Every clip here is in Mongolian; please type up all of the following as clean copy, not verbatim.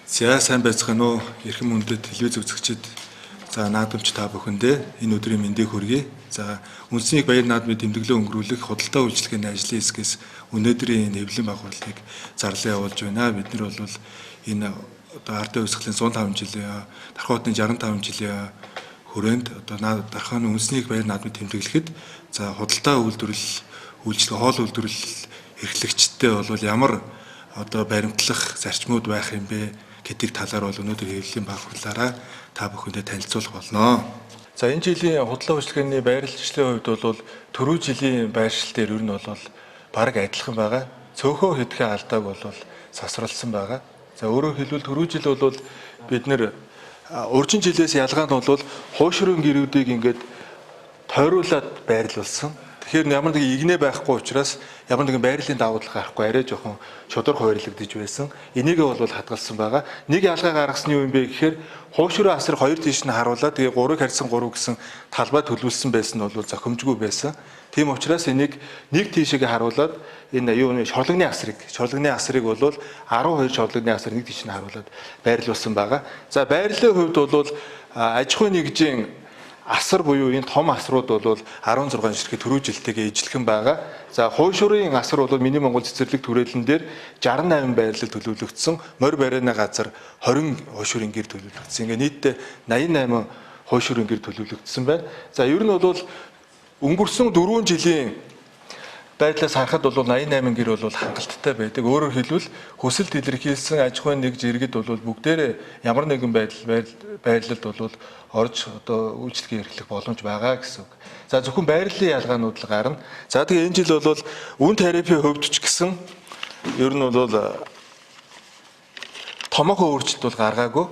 За сайн байцгаана уу? Эрхэм хүндэт телевиз үзэгчид, за наадамч та бүхэндээ энэ өдрийн мэндийг хүргэе. За үндэсний их баяр наадмын тэмдэглэл өнгөрүүлэх худалдаа үйлчилгээний ажлын хэсгээс өнөөдрийн энэ хэвлэлийн байгууллагыг зарлан явуулж байна. Бид нар бол энэ одоо ардын хувьсгалын 105 жилийн, Дархан хотын 65 жилийн хүрээнд одоо Дарханы үндэсний их баяр наадмыг тэмдэглэхэд за худалдаа үйлдвэрлэл, үйлчилгээ, хоол үйлдвэрлэл эрхлэгчтэй бол ямар одоо баримтлах зарчмууд байх юм бэ гэдэг талаар бол өнөөдөр хэвлэлийн байгууллагаараа та бүхэндээ танилцуулах болно. За энэ жилийн худалдаа үйлчилгээний байрлалчлалын хувьд бол түрүү жилийн байршил дээр ер нь бол бараг адилхан байгаа. Цөөхөн хэдхэн алдааг бол сасралсан байгаа. За өөрөөр хэлбэл түрүү жил бол бид нэр уржин жилээс ялгаа нь бол хуушрын гэрүүдийг ингээд тойруулаад байрлуулсан. Тэгэхээр ямар нэгэн игнэ байхгүй учраас ямар нэгэн байрлалын давуу тал гарахгүй арай жоохон шударга хуваарлагдаж байсан. Энийг бол хадгалсан байгаа. Нэг ялгаа гаргасан нь юу юм бэ гэхээр хуушрын асар хоёр тийш нь харуулаад тэгээ 3-ыг харьцан 3 гэсэн талбай төлөвлөсөн байсан нь бол зохимжгүй байсан. Тийм учраас энийг нэг тийшээ харуулад энэ юу нэ шорлогны асрыг бол 12 шорлогны асар нэг тийш нь харуулад байрлуулсан байгаа. За байрлалын хувьд бол аж ахуйн нэгжийн асар буюу энэ том асрууд бол 16 ширхэг түрүү жилтэйгээ ижилхэн байгаа. За хуйшуурын асар бол Миний Монгол цэцэрлэг түрээлэн дээр 68 байрлал төлөвлөгдсөн. Морь барианы газар 20 хуйшуурын гэр төлөвлөгдсөн. Ингээ нийтдээ 88 хуйшуурын гэр төлөвлөгдсөн байна. За ер нь бол өнгөрсөн 4 жилийн байдлаас харахад бол 88 гэр бол хангалттай байдаг. Өөрөөр хэлбэл хүсэлт илэрхийлсэн аж ахуйн нэгж иргэд бол бүгдээрээ ямар нэгэн байрлалд бол орж одоо үйлчлэгээ эрхлэх боломж байгаа гэсэн үг. За зөвхөн байрлалын ялгаанууд л гарна. За тэгээ энэ жил бол үн тарифын хувьд ч гэсэн ер нь бол томоохон өөрчлөлт бол гаргаагүй.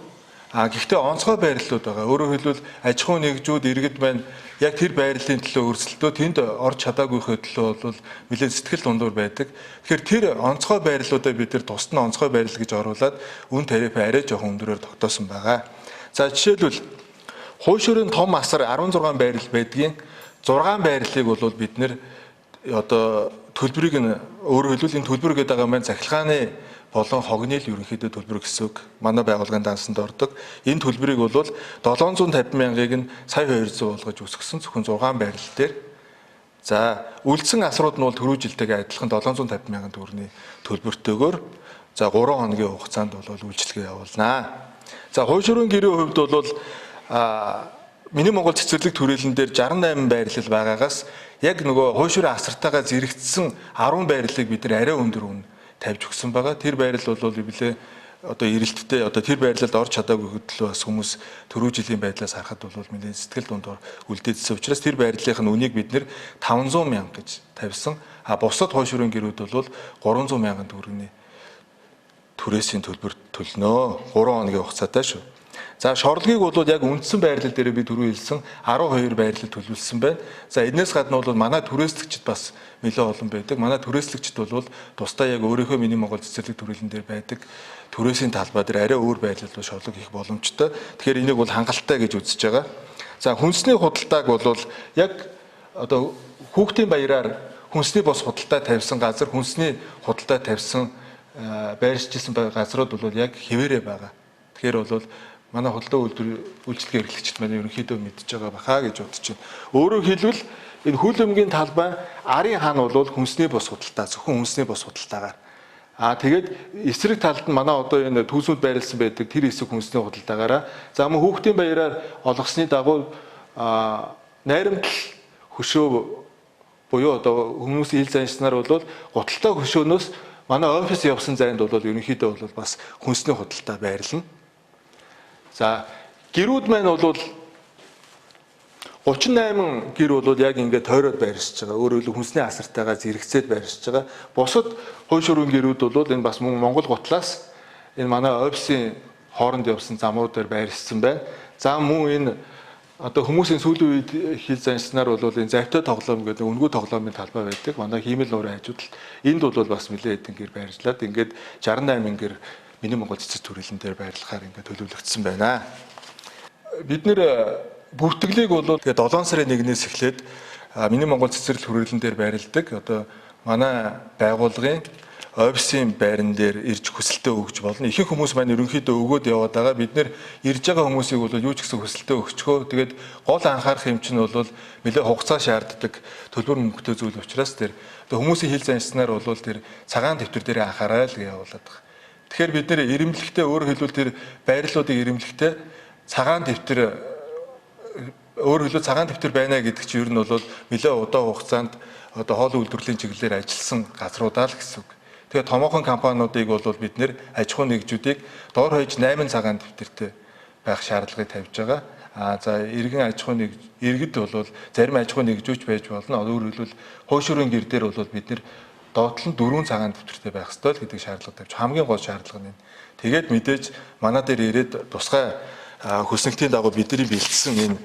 А гэхдээ онцгой байрлалууд байгаа. Өөрөөр хэлбэл аж ахуйн нэгжүүд иргэд маань яг тэр байрлалын төлөө өрсөлдөө тэнд орж чадаагүйхээ төлөө бол нэлээд сэтгэл дундуур байдаг. Тэгэхээр тэр онцгой байрлалуудаа бид нар тусад нь онцгой байрлал гэж оруулаад үн тарифаа арай жоохон өндөрөөр тогтоосон байгаа. За жишээлбэл хуйшуурын том асар 16 байрлал байдгийн 6 байрлалыг бол бид нэр одоо төлбөрийг нь өөрөөр хэлбэл энэ төлбөр гэдэг байгаа маань цахилгааны болон хогны л ерөнхийдөө төлбөр гэсэн үг. Манай байгууллагын дансанд ордог. Энэ төлбөрийг бол 750 мянгаыг нь сая 200 болгож өсгөсөн зөвхөн 6 байрлал дээр. За үлдсэн асрууд нь бол түрүү жилтэйгээ адилхан 750 мянган төгрөгийн төлбөртэйгээр за 3 хоногийн хугацаанд бол үйлчилгээ явуулнаа. За хуйшуурын гэрийн хувьд бол Миний Монгол цэцэрлэг түрээлэн дээр 68 байрлал байгаагаас яг нөгөө хуйшуурын асартайгаа зэрэгцсэн 10 байрлалыг бид нар арай өндөр үн тавьж өгсөн байгаа. Тэр байрлал бол билээ одоо эрэлттэй одоо тэр байрлалд орж чадаагүй хөдлөө бас хүмүүс түрүү жилийн байдлаас харахад бол нэлээд сэтгэл дундуур үлдээдсэн учраас тэр байрлалын нь үнийг бид нэр 500 мянга гэж тавьсан. А бусад хуйшуурын гэрүүд бол 300 мянган төгрөгийн түрээсийн төлбөр төлнө. 3 хоногийн хугацаатай шүү. За шорлогийг бол яг үндсэн байрлал дээр би түрүү хэлсэн 12 байрлал төлөвлөсөн байна. За энэс гадна бол манай түрээслэгчид бас нэлээд олон байдаг. Манай түрээслэгчид бол тусдаа яг өөрийнхөө Миний Монгол цэцэрлэг түрээлэн дээр байдаг түрээсийн талбай дээр арай өөр байрлал руу шорлог хийх боломжтой. Тэгэхээр энийг бол хангалттай гэж үзэж байгаа. За хүнсний худалдааг бол яг одоо хүүхдийн баяраар хүнсний бос худалдаа тавьсан газар, хүнсний худалдаа тавьсан байршижсэн газрууд бол яг хэвээрээ байгаа. Тэгэхээр бол манай худалдаа үйлчилгээ эрхлэгчид маань ерөнхийдөө мэдж байгаа баха гэж бодож байна. Өөрөөр хэлбэл энэ хөл өмгийн талбай арын хаан бол хүнсний бус худалдаа, зөвхөн хүнсний бус худалдаагаар. Аа тэгээд эсрэг талд нь манай одоо энэ түүсүүд байрлсан байдаг тэр хэсэг хүнсний худалдаагаараа. За мөн хүүхдийн баяраар олгосны дагуу найрамдал хөшөө буюу одоо хүмүүсийн хил заншнаар бол гуталтай хөшөөнөөс манай офис явсан зайд бол ерөнхийдөө бол бас хүнсний худалдаа байрлана. За гэрүүд маань бол 38 гэр бол яг ингээд тойроод байршиж байгаа. Өөрөөр хэлбэл хүнсний асартайгаа зэрэгцээд байршиж байгаа. Бусад хуйшуурын гэрүүд бол энэ бас мөн Монгол гутлаас энэ манай офисын хооронд явсан замууд дээр байршсан байна. За мөн энэ одоо хүмүүсийн сүүлийн үед хил заншсанаар бол энэ завтай тоглоом гэдэг үнэгүй тоглоомын талбай байдаг. Манай хиймэл нуурын хажууд энд бол бас нэлээд хэдэн гэр байршлаад ингээд 68 гэр Миний Монгол цэцэрлэг түрээлэн дээр байрлахаар ингээд төлөвлөгдсөн байна. Бид нэр бүртгэлийг бол тэгээ 7 сарын 1-ээс эхлээд Миний Монгол цэцэрлэг түрээлэн дээр байрладаг. Одоо манай байгууллагын офисын байран дээр ирж хүсэлтээ өгч болно. Ихэнх хүмүүс маань ерөнхийдөө өгөөд яваад байгаа. Бид нэр ирж байгаа хүмүүсийг бол юу ч гэсэн хүсэлтээ өгчхөө. Тэгээд гол анхаарах юм чинь бол нэлээ хугацаа шаарддаг төлбөр мөнгөтэй зүйл учраас тэр одоо хүмүүсийн хил заншсанаар бол тэр цагаан дэвтэр дээр анхаарай л гэж явуулаад байгаа. Тэгэхээр бид нэр эрэмблэхдээ, өөрөөр хэлбэл тэр байрлалуудыг эрэмблэхдээ цагаан дэвтэр, өөрөөр хэлбэл цагаан дэвтэр байна гэдэг чинь ер нь бол нэлээ удаан хугацаанд одоо хоол үйлдвэрлэлийн чиглэлээр ажилласан газруудаа л гэсэн үг. Тэгээ томоохон компаниудыг бол бид нэр аж ахуйн нэгжүүдийг дор хаяж 8 цагаан дэвтэртэй байх шаардлагыг тавьж байгаа. А за иргэн аж ахуйн нэг иргэд бол зарим аж ахуйн нэгжүүч байж болно. Өөрөөр хэлбэл хойшрын гэр дээр бол бид нэр доотлон 4 цагаан дэвтэртэй байх ёстой л гэдэг шаардлага тавьж, хамгийн гол шаардлага нь энэ. Тэгээд мэдээж манай дээр ирээд тусгай хүснэгтийн дагуу бидний бэлдсэн энэ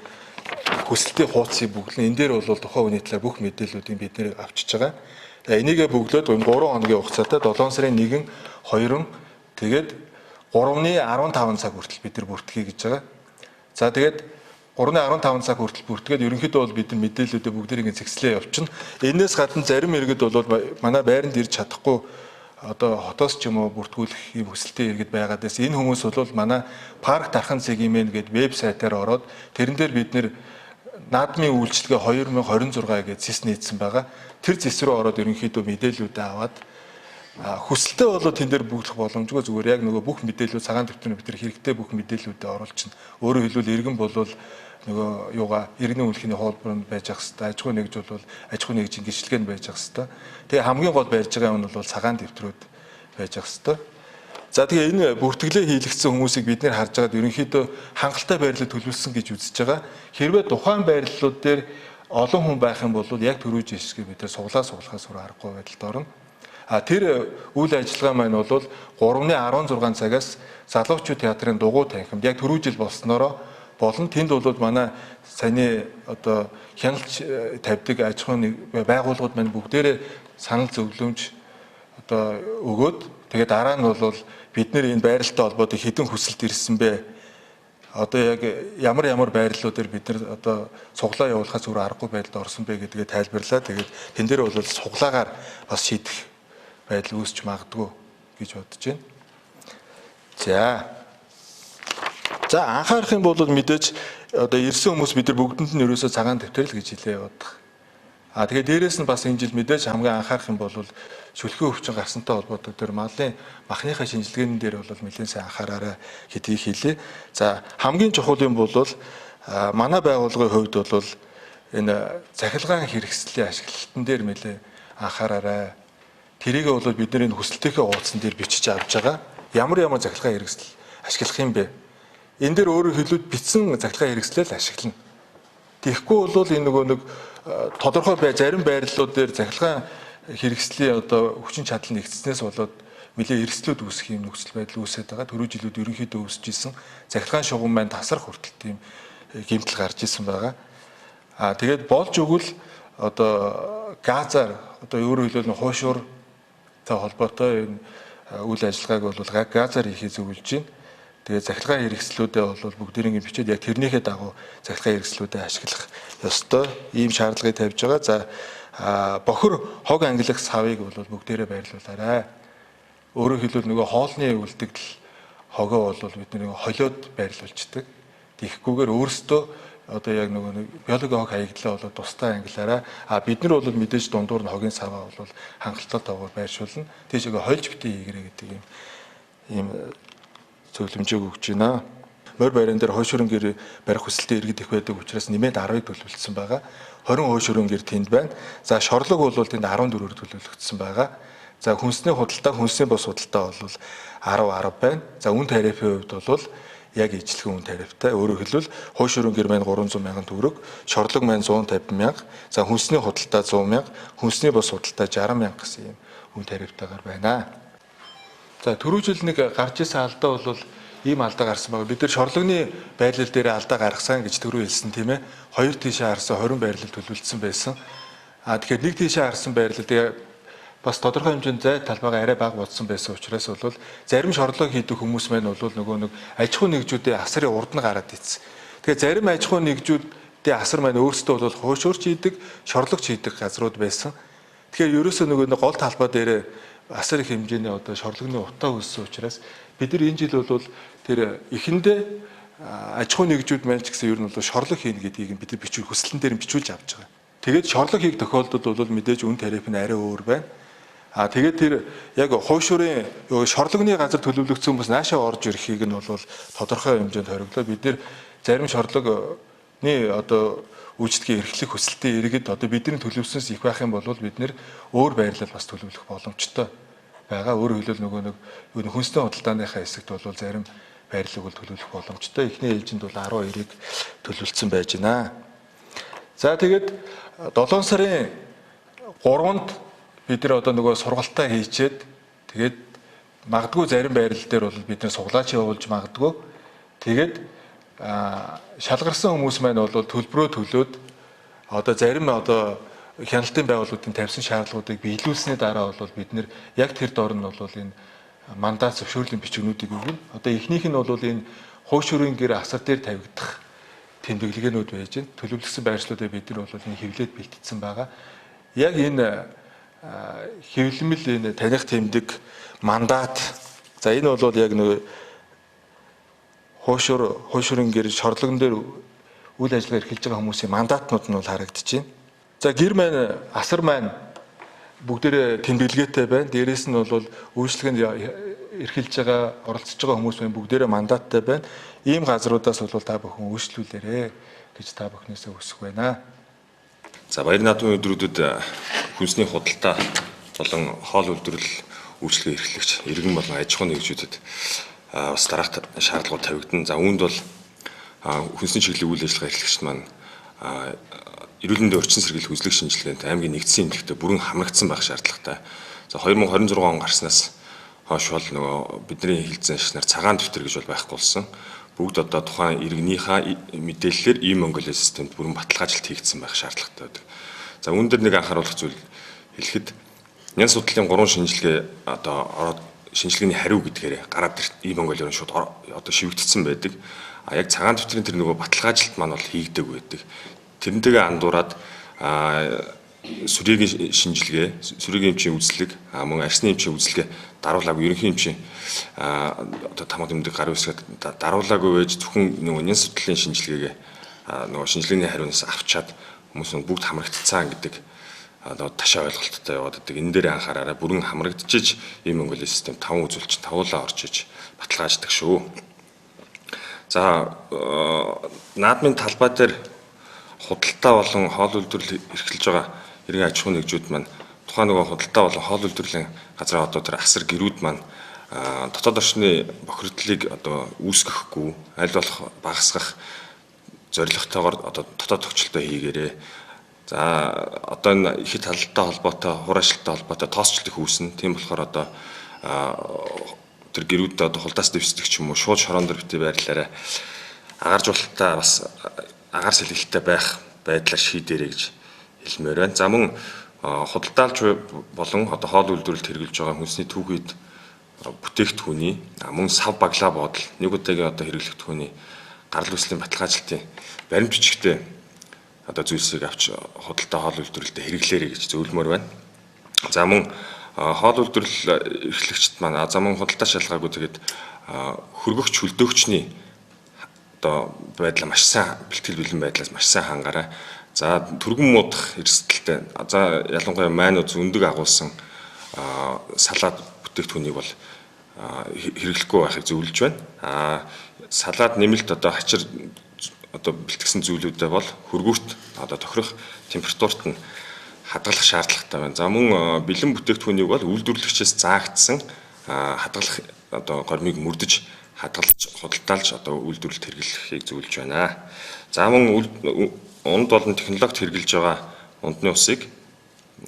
хүсэлтийн хуудсыг бөглөн. Энэ дээр бол тухайн үний талаар бүх мэдээллүүдийг бид нэр авчиж байгаа. За энийгээ бөглөөд 3 хоногийн хугацаатай 7 сарын 1, 2, тэгээд 3-ны 15 цаг хүртэл бид нар бүртгэе гэж байгаа. За тэгээд 3-ны 15 цаг хүртэл бүртгээд ерөнхийдөө бол бид нар мэдээллүүдээ бүгдээрийг зэгслээ явуулчихна. Энээс гадна зарим иргэд бол манай байранд ирж чадахгүй одоо хотоос ч юм уу бүртгүүлэх юм хүсэлтэй иргэд байгаад байсан. Энэ хүмүүс бол манай парк дархан цэг мн гээд вебсайтаар ороод тэрэн дээр бид нэр наадмын үйлчилгээ 2026 гэж зэс нээсэн байгаа. Тэр зэс рүү ороод ерөнхийдөө мэдээллүүдээ аваад хүсэлтээ болоо тэн дээр бөглөх боломжгүй, зүгээр яг нөгөө бүх мэдээллүүд цагаан дэвтэрээр бид нар хэрэгтэй бүх мэдээллүүдээ оруулчихна. Өөрөөр хэлбэл иргэн болвол нөгөө юугаа иргэний үнэлгээний хуулбар нь байж ах хэвээр, аж ахуй нэгж бол аж ахуй нэгжийн гэрчлэгээ нь байж ах хэвээр. Тэгээ хамгийн гол барьж байгаа юм нь бол цагаан дэвтрүүд байж ах хэвээр. За тэгээ энэ бүртгэлээ хийлгэсэн хүмүүсийг бид нэр харж байгаад ерөнхийдөө хангалттай байрлал төлөвлөсөн гэж үзэж байгаа. Хэрвээ тухайн байрлалууд дээр олон хүн байх юм бол яг түрүү жишгээ бид нар суглахаас өөр аргагүй байдалд орно. А тэр үйл ажиллагаа маань бол 3-ны 16 цагаас залуучууд театрын дугуй танхимд яг түрүү жил болсноороо болон тэнд бол манай саяны одоо хяналт тавьдаг аж ахуйн байгууллагууд маань бүгдээрээ санал зөвлөмж одоо өгөөд тэгээд дараа нь бол бид нэр энэ байралтай холбоотой хэдэн хүсэлт ирсэн бэ? Одоо яг ямар ямар байрлалууд дээр бид нар одоо цуглаа явуулахаас өөр аргагүй байдалд орсон бэ гэдгээ тайлбарлаа. Тэгээд тэн дээр бол цуглаагаар бас шийдэх байдал үүсч магадгүй гэж бодож байна. За. За анхаарах юм бол мэдээж одоо ирсэн хүмүүс бид нар бүгдэнд нь ерөөсөө цагаан дэвтэр л гэж хэлээ яваад. А тэгээд дээрэс нь бас энэ жил мэдээж хамгийн анхаарах юм бол шүлхүү өвчин гарсантай холбоотой тэр малын махныхаа шинжилгээний дээр бол нэлээд сайн анхаараарай гэдгийг хэлье. За хамгийн чухал юм бол манай байгууллагын хувьд бол энэ цахилгаан хэрэгслийн ашиглалтан дээр нэлээд анхаараарай. Тэрийг бол бид нар энэ хүсэлтийнхээ хуудсан дээр бичиж авч байгаа. Ямар ямар цахилгаан хэрэгсэл ашиглах юм бэ? Энэ дээр өөрөөр хэлбэл бичсэн цахилгаан хэрэгслээ л ашиглана. Тэгэхгүй бол энэ нөгөө нэг тодорхой бай зарим байрлалууд дээр цахилгаан хэрэгслийн одоо хүчин чадал нэгдснээс болоод нэлээ эрсдлүүд үүсэх юм нөхцөл байдал үүсээд байгаа. Түрүү жилүүд ерөнхийдөө үүсэж исэн. Цахилгаан шугам маань тасрах хүртэл тийм гэмтэл гарч исэн байгаа. А тэгээд болж өгвөл одоо газар одоо өөрөөр хэлбэл хуушууртай холбоотой энэ үйл ажиллагааг бол газар хийхээ зөвлөж байна. Тэгээд цахилгаан хэрэгслүүдээ бол бүгдээрийн бичээд яг тэрнийхээ дагуу цахилгаан хэрэгслүүдээ ашиглах ёстой ийм шаардлагыг тавьж байгаа. За бохир хог ангилах савыг бол бүгдээрээ байрлуулаарай. Өөрөөр хэлбэл нөгөө хоолны үлдэгдэл хогоо бол бид нэг холиод байрлуулцдаг. Тэгэхгүйгээр өөрсдөө одоо яг нөгөө нэг биологийн хог хаягдлаа бол тусдаа ангилаарай. А бид нар бол мэдээж дундуур нь хогийн саваа бол хангалттай тоогоор байршуулна. Тийшээгээ хольж битгий хийгэрэй гэдэг ийм зөвлөмжийг өгч байна. Морь байран дээр хойшрон гэр барих хүсэлтэй иргэд их байдаг учраас нэмээд 10-ыг төлөвлөсөн байгаа. 20 хойшрон гэр тэнд байна. За шорлог бол тэнд 14-өр төлөвлөгдсөн байгаа. За хүнсний худалдаа, хүнсний бус худалдаа бол 10 10 байна. За үн тарифын хувьд бол яг ижлэгэн үн тарифтай. Өөрөөр хэлбэл хойшрон гэр маань 300 мянган төгрөг, шорлог маань 150 мянга, за хүнсний худалдаа 100 мянга, хүнсний бус худалдаа 60 мянга гэсэн юм үн тарифтайгаар байна. За түрүү жил нэг гарч исэн алдаа бол ийм алдаа гарсан байгаа. Бид нар шорлогны байрлал дээр алдаа гаргасан гэж түрүү хэлсэн тийм ээ. Хоёр тийшээ харсан 20 байрлал төлөвлөсөн байсан. А тэгэхээр нэг тийшээ харсан байрлал тэгээ бас тодорхой хэмжээнд зай талбайгаа арай бага бодсон байсан учраас бол зарим шорлог хийдэг хүмүүс маань бол нөгөө нэг аж ахуйн нэгжүүдийн асрын урд нь гараад ицсэн. Тэгэхээр зарим аж ахуйн нэгжүүдийн асар маань өөрсдөө бол хуушуурч хийдэг, шорлогч хийдэг газрууд байсан. Тэгэхээр ерөөсөө нөгөө нэг гол талбай дээр асар их хэмжээний одоо шорлогны утаа үүссэн учраас бид нар энэ жил бол тэр эхэндээ аж ахуйн нэгжүүд маань ч гэсэн ер нь бол шорлог хийнэ гэдгийг бид нар бичүүл хүсэлтэн дээр бичүүлж авч байгаа. Тэгээд шорлог хийх тохиолдолд бол мэдээж үн тариф нь арай өөр байна. А тэгээд тэр яг хуйшуурын шорлогны газар төлөвлөгдсөн хүмүүс наашаа орж ирэхийг нь бол тодорхой хэмжээнд хориглоо. Бид нэр зарим шорлогны одоо үйлчлэгээ эрхлэх хүсэлтийн иргэд одоо бидний төлөвлөснөөс их байх юм бол бид нэр өөр байрлал бас төлөвлөх боломжтой байгаа. Өөрөөр хэлбэл нөгөө нэг хүнсний худалдааныхаа хэсэгт бол зарим байрлалыг бол төлөвлөх боломжтой. Эхний ээлжинд бол 12-ыг төлөвлөсөн байж байна. За тэгээд 7 сарын 3-нд бид нар одоо нөгөө сургалтаа хийчээд тэгээд магадгүй зарим байрлал дээр бол бид нар суглаач явуулж магадгүй. Тэгээд шалгарсан хүмүүс маань бол төлбөрөө төлөөд одоо зарим одоо хяналтын байгууллагуудын тавьсан шаардлагуудыг биелүүлсэний дараа бол бид нэр яг тэр дор нь бол энэ мандат зөвшөөрлийн бичгнүүдийг өгнө. Одоо эхнийх нь бол энэ хуушурын гэр асар дээр тавигдах тэмдэглэгээнүүд байж байна. Төлөвлөсөн байршлуудыг бид нар бол энэ хэвлээд бэлтгэсэн байгаа. Яг энэ хэвлэмэл энэ таних тэмдэг мандат, за энэ бол яг нэг хуушурын гэр шорлогон дээр үйл ажиллагаа эрхэлж байгаа хүмүүсийн мандатнууд нь бол харагдаж байна. За гэр маань асар маань бүгдээрээ тэмдэглэгээтэй байна. Дээрээс нь бол үйлчлэгэнд эрхэлж байгаа, оролцож байгаа хүмүүс маань бүгдээрээ мандаттай байна. Ийм газруудаас бол та бүхэн үйлчлүүлээрэ гэж та бүхнээсээ хүсэх байна. За баяр наадмын өдрүүдэд хүнсний худалдаа болон хоол үйлдвэрлэл үйлчлэгээ эрхлэгч иргэн болон аж ахуйн нэгжүүдэд бас дараах шаардлагууд тавигдана. За үүнд бол хүнсний чиглэлийн үйл ажиллагаа эрхлэгчид маань эрүүл мэндийн орчин сэргийлэх үзлэг шинжилгээнд аймгийн нэгдсэн эмнэлэгтээ бүрэн хамрагдсан байх шаардлагатай. За 2026 он гарснаас хойш бол нөгөө бидний хэлцэн шнаар цагаан дэвтэр гэж бол байхгүй болсон. Бүгд одоо тухайн иргэнийхээ мэдээллээр e-Mongolia системд бүрэн баталгаажилт хийгдсэн байх шаардлагатай байдаг. За үүн дээр нэг анхааруулах зүйл хэлэхэд нэн судлалын 3 шинжилгээ одоо ороод шинжилгээний хариу гэдгээр гараад e-Mongolia-ын шууд одоо шивэгдсэн байдаг. А яг цагаан дэвтрийн тэр нөгөө баталгаажилт маань бол хийгдэг байдаг. Тэрнтэйгээ андуураад сүрээгийн шинжилгээ, сүрээгийн эмчийн үзлэг, мөн арсны эмчийн үзлэгээ даруулаагүй, ерөнхий эмчийн одоо тамга тэмдэг гар үсгээд даруулаагүй байж зөвхөн нөгөө нэн судлалын шинжилгээгээ нөгөө шинжилгээний хариунаас авчаад хүмүүс нь бүгд хамрагдцсан гэдэг одоо ташаа ойлголттой яваад байдаг. Энэ дээр анхаараарай. Бүрэн хамрагдчихж e-Mongolia систем 5 үзүүлч тавуулаа орж иж баталгааждаг шүү. За наадмын талбай дээр худалдаа болон хоол үйлдвэрлэл эрхэлж байгаа иргэн аж ахуйн нэгжүүд маань тухайн нөгөө худалдаа болон хоол үйлдвэрлэлийн газрын одоо тэр асар гэрүүд маань дотоод орчны бохирдлыг одоо үүсгэхгүй, аль болох багасгах зорилготойгоор одоо дотоод төгчлөлтөө хийгээрэй. За одоо энэ их талалтай холбоотой, хураашилттай холбоотой тоосчлт их үүснэ. Тийм болохоор одоо тэр гэрүүдээ одоо хулдаас дэвсдэг ч юм уу шууд шорон дээр битгий байрлалаарай. Агааржуулалтаа бас агаар сэлгэлттэй байх байдлаар шийдээрэй гэж хэлмээр байна. За мөн худалдаалж болон одоо хоол үйлдвэрлэлд хэрэглэж байгаа хүнсний түүхийд бүтээгдэхүүний мөн сав баглаа бодол нэг удаагийн одоо хэрэглэгдэхүүний гарал үүслийн баталгаажилтын баримт бичгтээ одоо зүйлсийг авч худалдаа хоол үйлдвэрлэлд хэрэглээрэй гэж зөвлөмөр байна. За мөн хоол үйлдвэрлэл эрхлэгчд маань за мөн худалдаа шалгаагүй тэгээд хөргөгч хөлдөөгчний одоо байдлаа маш сайн бэлтгэл бэлэн байдлаас маш сайн хангаарай. За түргэн муудах эрсдэлтэй. За ялангуяа майнууд өндөг агуулсан салаад бүтээгдэхүүнийг бол хэрэглэхгүй байхыг зөвлөж байна. Салаад нэмэлт одоо хачир одоо бэлтгэсэн зүйлүүдээ бол хөргүүрт одоо тохирох температурт нь хадгалах шаардлагатай байна. За мөн бэлэн бүтээгдэхүүнийг бол үйлдвэрлэгчээс заагдсан хадгалах одоо гормыг мөрдөж хадгалж худалдаалж одоо үйлдвэрлэлд хэрэглэхийг зөвлөж байна. За мөн унд болон технологид хэрэглэж байгаа ундны усыг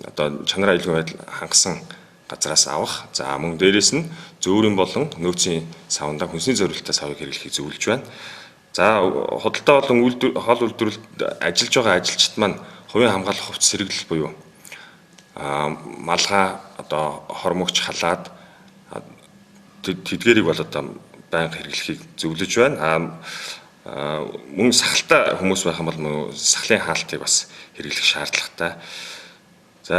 одоо чанар аюулгүй байдал хангасан газраас авах. За мөн дээрээс нь зөөрийн болон нөөцийн савндаа хүнсний зориулттай савыг хэрэглэхийг зөвлөж байна. За худалдаа болон хоол үйлдвэрлэлд ажиллаж байгаа ажилчид маань хувийн хамгаалах хувцас хэрэглэл буюу малгай одоо хормогч халаад тэдгэрийг бол одоо байнга хэрэглэхийг зөвлөж байна. Мөн сахалтай хүмүүс байх юм бол сахлын хаалтыг бас хэрэглэх шаардлагатай. За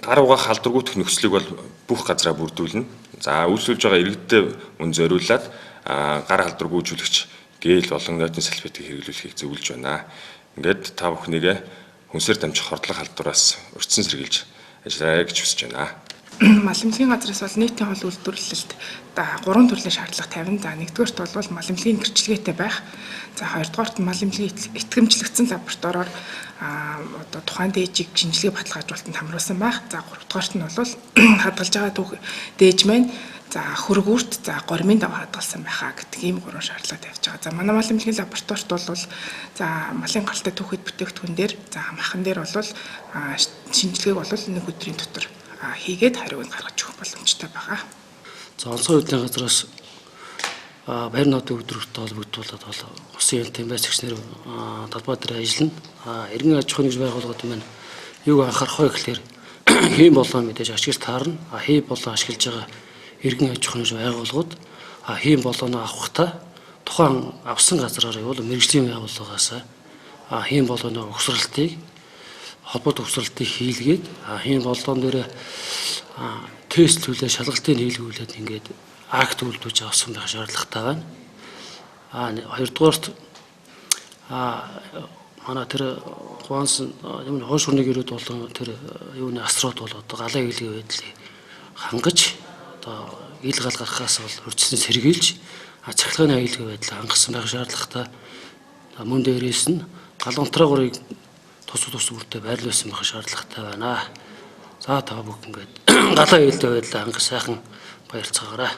Гар угаах халдваргүйдэх нөхцөлийг бол бүх газраа бүрдүүлнэ. За үйлчлүүлж байгаа иргэдэд мөн зориулаад гар халдваргүйжүүлэгч гель болон нойтон салфетыг хэрэглүүлэхийг зөвлөж байна. Ингээд та бүхнийгээ хүнсээр дамжих хордлого халдвараас урьдчилан сэргийлж ажиллаарай гэж хүсэж байна. Мал эмнэлгийн газраас бол нийтийн хоол үйлдвэрлэлд гурван төрлийн шаардлага тавина. За, нэгдүгээрт бол мал эмнэлгийн гэрчилгээтэй байх. За, хоёрдугаарт мал эмнэлгийн итгэмжлэгдсэн лабораториор одоо тухайн дээжийг шинжилгээ баталгаажуулалтанд хамруулсан байх. За, гуравдугаарт нь бол хадгалж байгаа түүх дээж маань за хөргүүрт, за гормын дагуу хадгалсан байхаа гэдэг ийм гурван шаардлага тавьж байгаа. За, манай мал эмнэлгийн лабораторид бол за малын гаралтай түүхэд бүтээгдэхүүн дээр, за махан дээр бол шинжилгээг бол нэг өдрийн дотор хийгээд хариуг нь гаргаж өгөх боломжтой байгаа. За, онцгой байдлын газраас баяр нотын өдрөртөө холбогдуулаад бол усын янтын байцаагч нар талбай дээр ажиллана. Иргэн аж ахуйн нэгж байгууллагууд маань юуг анхаарах вэ гэхээр хийм болон мэдээж ашиглаж таарна. Хийм болон ашиглаж байгаа иргэн аж ахуйн нэгж байгууллагууд хийм болооно авахдаа тухайн авсан газраараа бол мэргэжлийн байгууллагаас хийм болооны угсралтыг холбоот угсралтыг хийлгээд хийм болоон дээр тестлүүлээ, шалгалтыг хийлгүүлээд ингээд акт үйлдвэж авсан байх шаардлагатай байна. Хоёрдугаарт манай тэр гуанс юм хойш хүрний гэрүүд болон тэр юуны асрууд бол одоо галаа ээлгийн байдлыг хангаж, одоо ил гал гарахаас бол урьдчилан сэргийлж, цахилгааны аюулгүй байдлыг хангасан байх шаардлагатай. Мөн дээрээс нь гал унтраагуурыг тус тус бүртээ байрлуулсан байх шаардлагатай байна. За, та бүхэн ингээд галаа ээлтэй байдлаа хангах сайхан баярлцгаагаарай.